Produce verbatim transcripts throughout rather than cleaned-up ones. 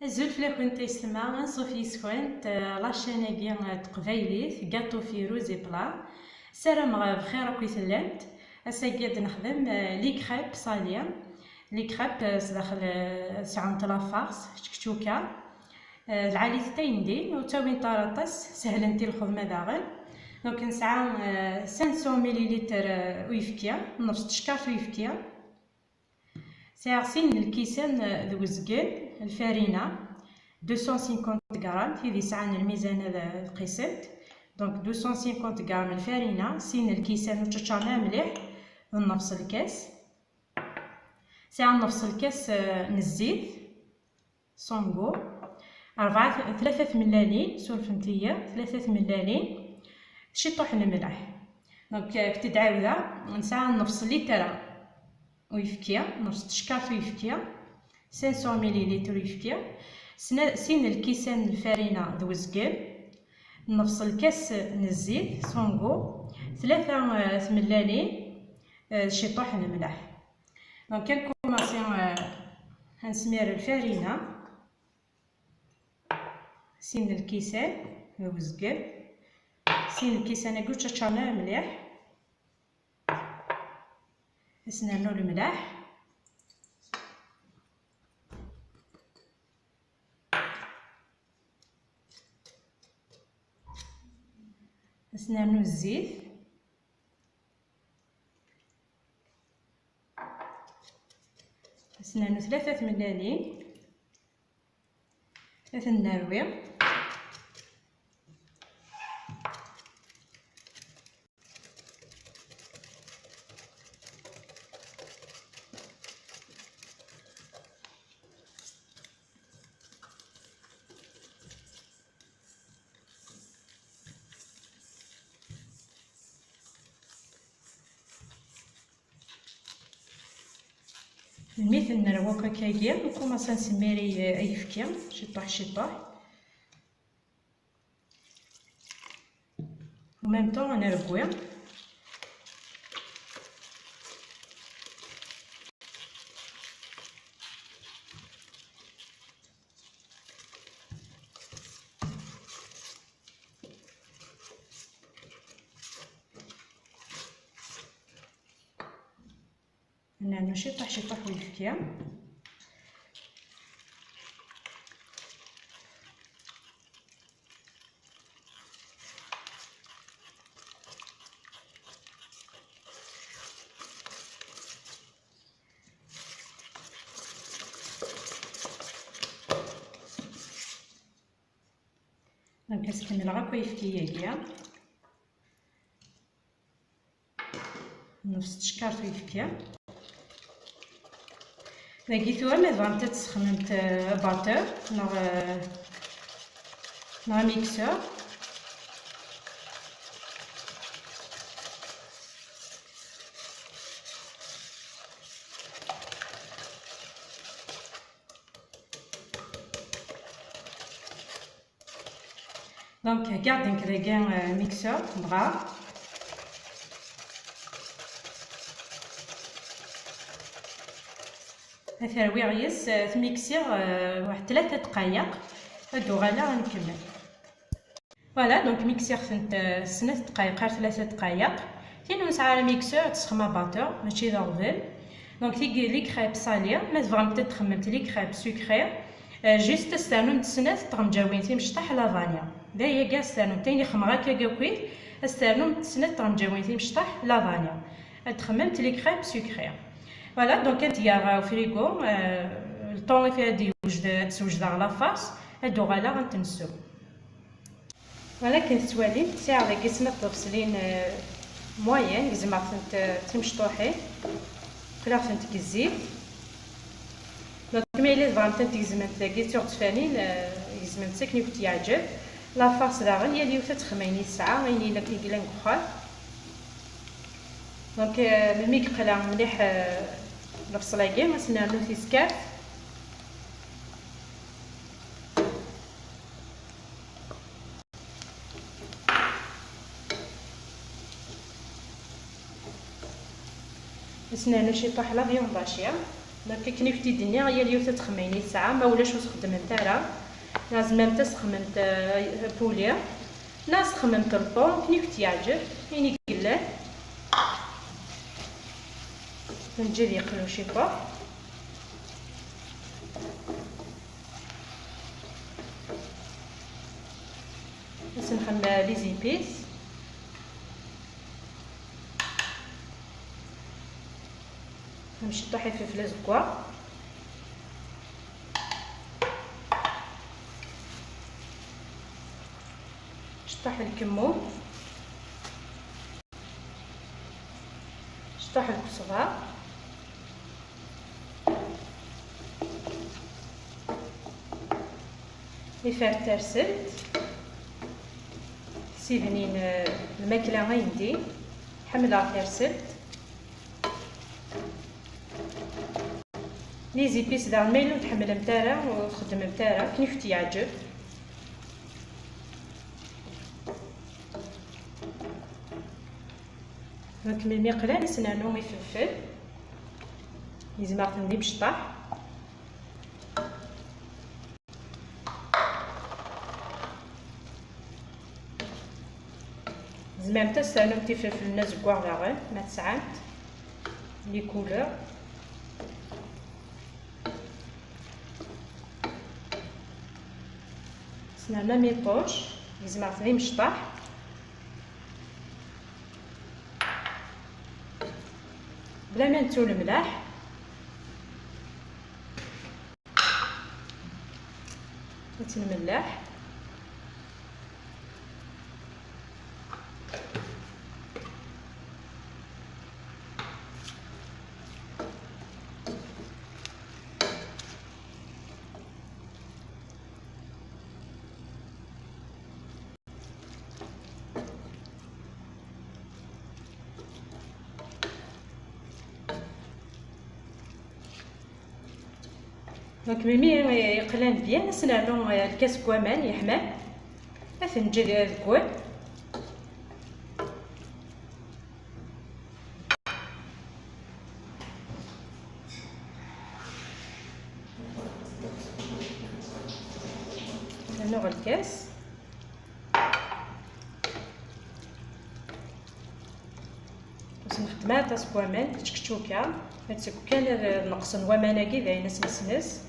Azul fell-akent ay s-tma, anṣuf yis-kent, eh, la chaîne-agi, eh, n teqbaylit, Gâteau Firouz et Plat. Ssarameɣ, eh, bxir akk i tellamt. Ass-agi ad nexdem, eh, les crêpes salées. Les crêpes, eh, sdaxel, eh, sɛunt la farce, čekčuka. Eh, lɛali-t ayen din, ur ttawint ara aṭas, sehlent i lxedma daɣen. Donc nesɛa, eh, cinq cents millilitres, eh, uyefki, nefs teckart uyefki. Sɛiɣ sin n lkisan, eh, d uzgen, lfarina, deux cent cinquante grammes, tid yesɛan lmizan ad, ad qisent. Donc deux cent cinquante grammes lfarina, sin n lkisan ur ččaččaren ara mliḥ, d nnefs lkas. Sɛiɣ nnefs lkas, eh, n zzit, sans goût. Rebɛa, tlata tmellalin, surfemt-iyi, tlata tmellalin, ciṭuḥ n lemleḥ. Donc, eh, kif d-ɛawdeɣ, nesɛa nnefs litra uyefki, nefs teckart uyefki, cinq cents millilitres uyefki, sna-, sin lkisan n lfarina d uzgen, nefs lkas n zzit, sans goût, tlata, eh, tmellalin, eh, d ciṭuḥ n lemleḥ. Donc, ad nkumaṣi, eh, ad nesmir lfarina. Sin n lkisan d uzgen. Sin n lkisan-agi ur ččaččaren ara mliḥ. Ad s-nernu lemleḥ. Ad s-nernu zzit. Ad s-nernu tlata tmellalin. Ad ten-nerwi. Mi ten-nerwa akk akkagi, nkumaṣ ad nsemmiṛ i, ayefki, ciṭuḥ ciṭuḥ. En même temps, ad nregwi. Nernu ciṭuḥ ciṭuḥ uyefki. Donc, ad s-kemmleɣ akk ayefki-agi. Nefs teckart uyefki. Dagi tura ma tebɣamt ad tesxedmemt, euh, batteur neɣ, euh, neɣ mixeur. Donc, heggaɣ-d nekk dagi, euh, mixeur, dɣa ad t-rwiɣ yes, euh, tmiksiɣ, euh, waḥed tlata dqayeq, ad d-uɣaleɣ ad nkemmel. Voilà, donc miksiɣ-tent, euh, snat dqayeq ar tlata dqayeq. Tin ur nesɛi ara mixeur, ad tesxedmem batteur, mačči d aɣbel. Donc, tigi, les crêpes salées, ma tebɣamt ad txedmemt les crêpes sucrées, euh, juste ad s-ternumt snat tɣenǧawin timecṭaḥ la vanille. D ayagi ad s-ternumt, ayen i xedmeɣ akka akkit, ad s-ternumt snat tɣenǧawin timecṭaḥ la vanille. Ad txedmemt les crêpes sucrées. Voilà, donc ad tent-yerr au frigo, euh, le temps i ad d-yewjed, ad d-swejdeɣ la farce, ad d-uɣaleɣ ad tent-nessew. Wala akken tettwalim, sɛiɣ dagi snat tḍebṣlin, euh, moyen, gezmeɣ-tent, euh, d timecṭuḥin, qqleɣ-tent deg zzit. Donc, ma yella tebɣamt ad tent-tgezmemt dagi d tiɣezfanin, euh, gezmemt-tt akken i kent-yeɛǧeb. La farce daɣen, yal yiwet ad texdem ayen i tesɛa, ayen yella, i yellan deg uxxam. Donc, euh, melmi i yeqla mliḥ, euh, lebṣel-agi, ad s-nernu tiskart. Ad s-nernu ciṭuḥ la viande hachée. Donc, akken i k-t-id-nniɣ, yal yiwet ad txemmem ayen i tesɛa, ma ulac ur txeddmemt ara. Neɣ tzemremt ad txemmemt, euh, poulet, neɣ ad txemmemt lṭun, akken i k-t-yeɛǧeb, ayen i yellan. Neǧǧa ad yeqlu ciṭuḥ. Ad s-nxemmem les épices. Am ciṭuḥ ifelfel azeggaɣ, ciṭuḥ lkemmun, ciṭuḥ lkesbar. Ifert tarselt, sibnin, eh, lmakla ayendin. Ḥemmleɣ tarselt. Les épices daɣen, ma yella ur tḥemmlemt ara, ur txeddmemt ara, akken i kent-yeɛǧeb. Donc, melmi qlan, ad s-nernu ifelfel. Gezmeɣ-ten d imecṭaḥ. Tzemremt ad s-ternumt ifelfel-nni azeggaɣ daɣen, ma tesɛamt les couleurs. Ad s-nernu amiṭuc, gezmeɣ-t d imecṭaḥ. Bla ma nettu lemlaḥ. Ad tt-nmelleḥ. Donc, melmi yeqlan bien, ad s-nernu lkas n waman yeḥman, ad t-neǧǧ deg wul. Nernu lkas. Ur s-nxeddem ara aṭas n waman, keččkeččuka. Ad teg kan ad neqsen waman-agi, d ayen ad s-nesnes.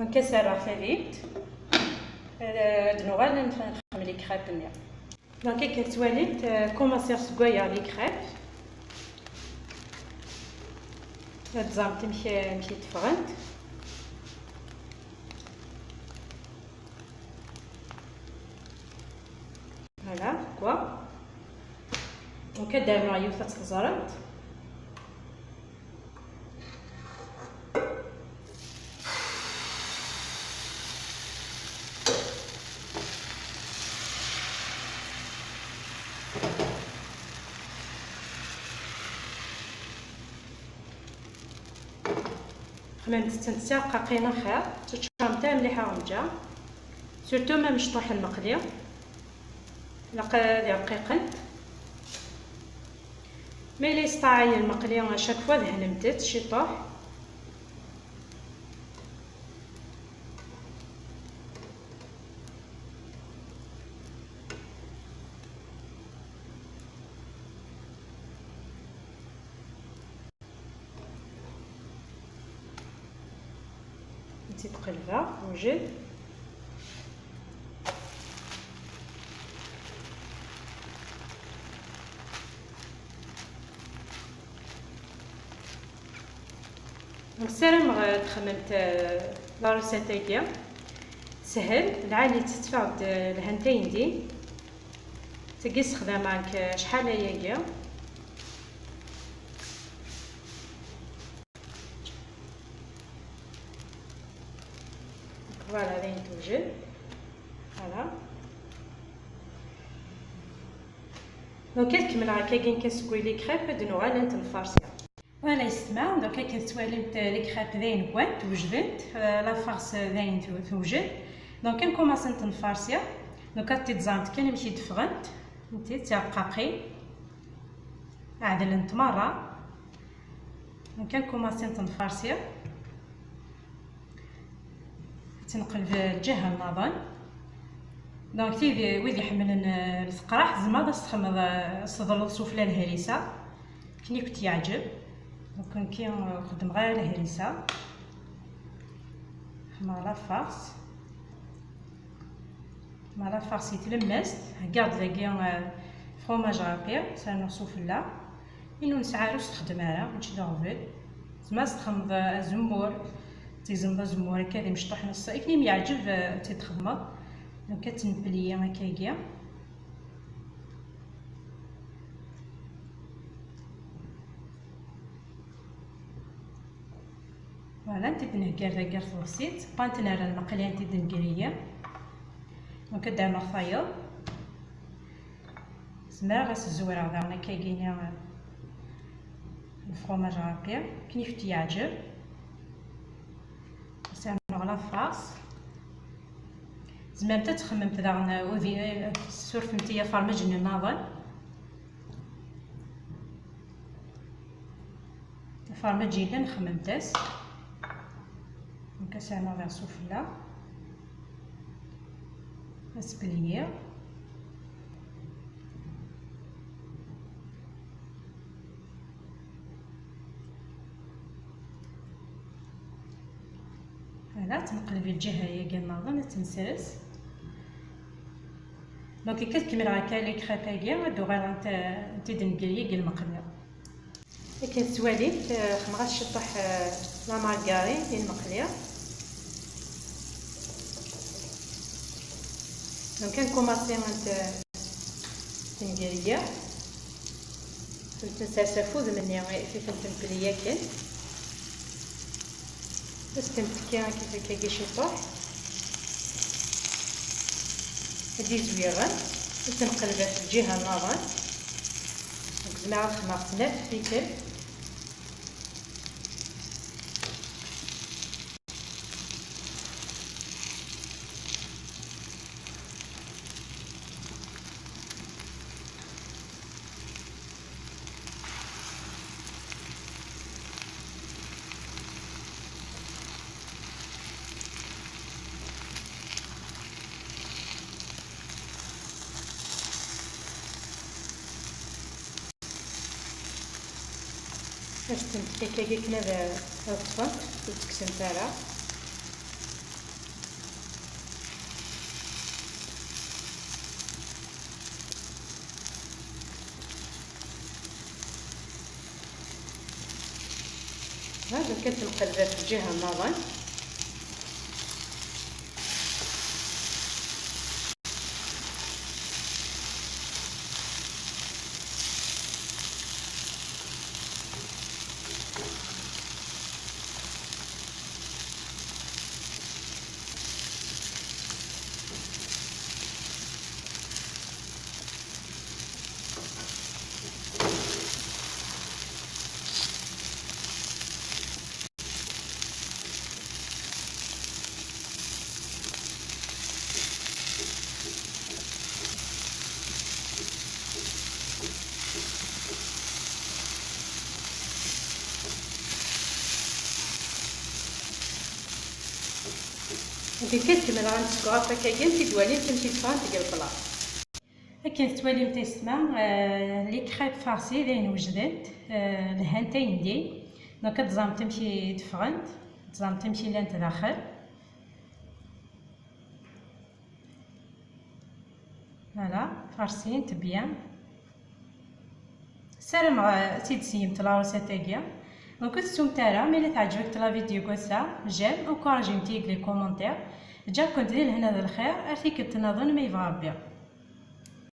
Donc, ad s-rreɣ tadimt. Ad, ad nuɣal ad nxemmem les crêpes-nni. Donc, akken tettwalimt, euh, commencer ssewwayeɣ les crêpes. Ad teẓremt amek, amek i d-ffɣent. Voilà, quoi. Donc, ad d-rnuɣ yiwet ad tt-teẓremt. Xemmemt-tent d tirqaqin axir, teččaremt ara mliḥ aɣenǧa, surtout ma mecṭuḥ lmeqli, ilaq ad rqiqent. Ma yella yesṭaɛay lmeqli, à chaque fois dehnemt-t ciṭuḥ. Ad tt-id-qelbeɣ, tewjed. Ssarameɣ, eh, txemmemt, eh, la recette-agi. Teshel, lɛali tetteffeɣ-d, eh, lhant ayendin. Tagi ssexdameɣ-k, eh, acḥal ayagi. Voilà, dayen tewjed. Voilà. Donc, ad kemmleɣ akkagi nekk asewwi les crêpes, ad nuɣal ad tent-nfarsi. Voilà, yessetma, donc akken tettwalimt, eh, les crêpes dayen wwant, wejdent, eh, la farce, eh, dayen tu-, tewjed. Donc, ad nkumaṣ ad tent-nfarsi. Donc, ad t-id-ẓremt kan amek i d-ffɣent. Nti d tirqaqin. Ɛedlent merra. Kan kumasin tenfarsi. Tenqleb lǧiha nnaḍen. Donc, tid, wid iḥemmlen, eh, lteqraḥ, tzemreḍ ad s-txedmeḍ, eh, s teḍleḍ sufella lhrisa, akken i kent-yeɛǧeb. Donc, nekki, eh, xeddmeɣ ara lhrisa. Xedmeɣ la farce. Ma la farce i tlemmast, heggaɣ-d dagi, eh, fromage râpé, sernuɣ sufella. Inu nesɛa ara ur s-texdem ara, mačči d aɣbel. Tezmer ad s-txedmeḍ, eh, azemmur, tegzem-d azemmur akka d imecṭuḥ n ṣṣ-, akken i m-yeɛǧeb, eh, ad t-id-txedmeḍ. Donc ad tt-npliyi akkagi. Voilà, ad t-id-nheggar dagi ar tebṣelt, pas ad t-nerr lmeqli, ad t-id-ngriyi. Donc ad d-rnuɣ tayeḍ. Zemreɣ ad s-zewreɣ daɣen akkagini lefromaj râpé, akken i kent-yeɛǧeb. Ad s-rnuɣ la farce. Tzemremt ad txemmemt daɣen, udi-, tessurfemt-iyi afermaj-nni nniḍen. Afermaj yellan xemmemt-as. Donc ad s-rnuɣ daɣen sufella. Ad s-pliyiɣ. Voilà, ad tt-nqleb i lǧiha-agi nniḍen, ad tt-nsers. Donc, akka ad kemmleɣ akka les crêpes-agi, ad d-uɣaleɣ ad t-, ad t-id-ngriyi deg lmeqli. Akken tettwalimt, eh, xedmeɣ-as ciṭuḥ, eh, la margarine i lmeqli. Donc, ad nkumaṣi ad t-, ad t-ngriyi. Ad tt-nsers ɣef wudem-nni i t-, i t-npli akken. Ad s-t-ntekki akka, akkagi ciṭuḥ. Ad d-izwiɣen. Ad tt-nqelb ɣef lǧiha nniḍen. Donc, zemreɣ ad xedmeɣ snat tikkal. Ad tent-kkagi akken ad, ad ṭṭfent, ur tt-kksent ara. Hada kan tenqelb ɣef lǧiha nniḍen. Deg kan kemmleɣ ad nsegɣer takagin, tidwalin amek i ffɣent deg lblaṭ. Akken tettwalimt a yessetma, eh, les crêpes farcies d ayen wejdent, eh, lhant ayendin. Donc ad teẓremt amek i d-ffɣent, ad teẓremt amek i llant daxel. Voilà, farsint bien. Ssarameɣ, eh, ad tt-id-tesseyemt la recette-agi. Donc ur tettumt ara, ma yella teɛǧeb-akent la vidéo n wass-a, j'aime, encouragez-iyi deg les commentaires. Ǧǧiɣ-kent di lehna d lxir, ar tikkelt nniḍen ma yebɣa Rebbi.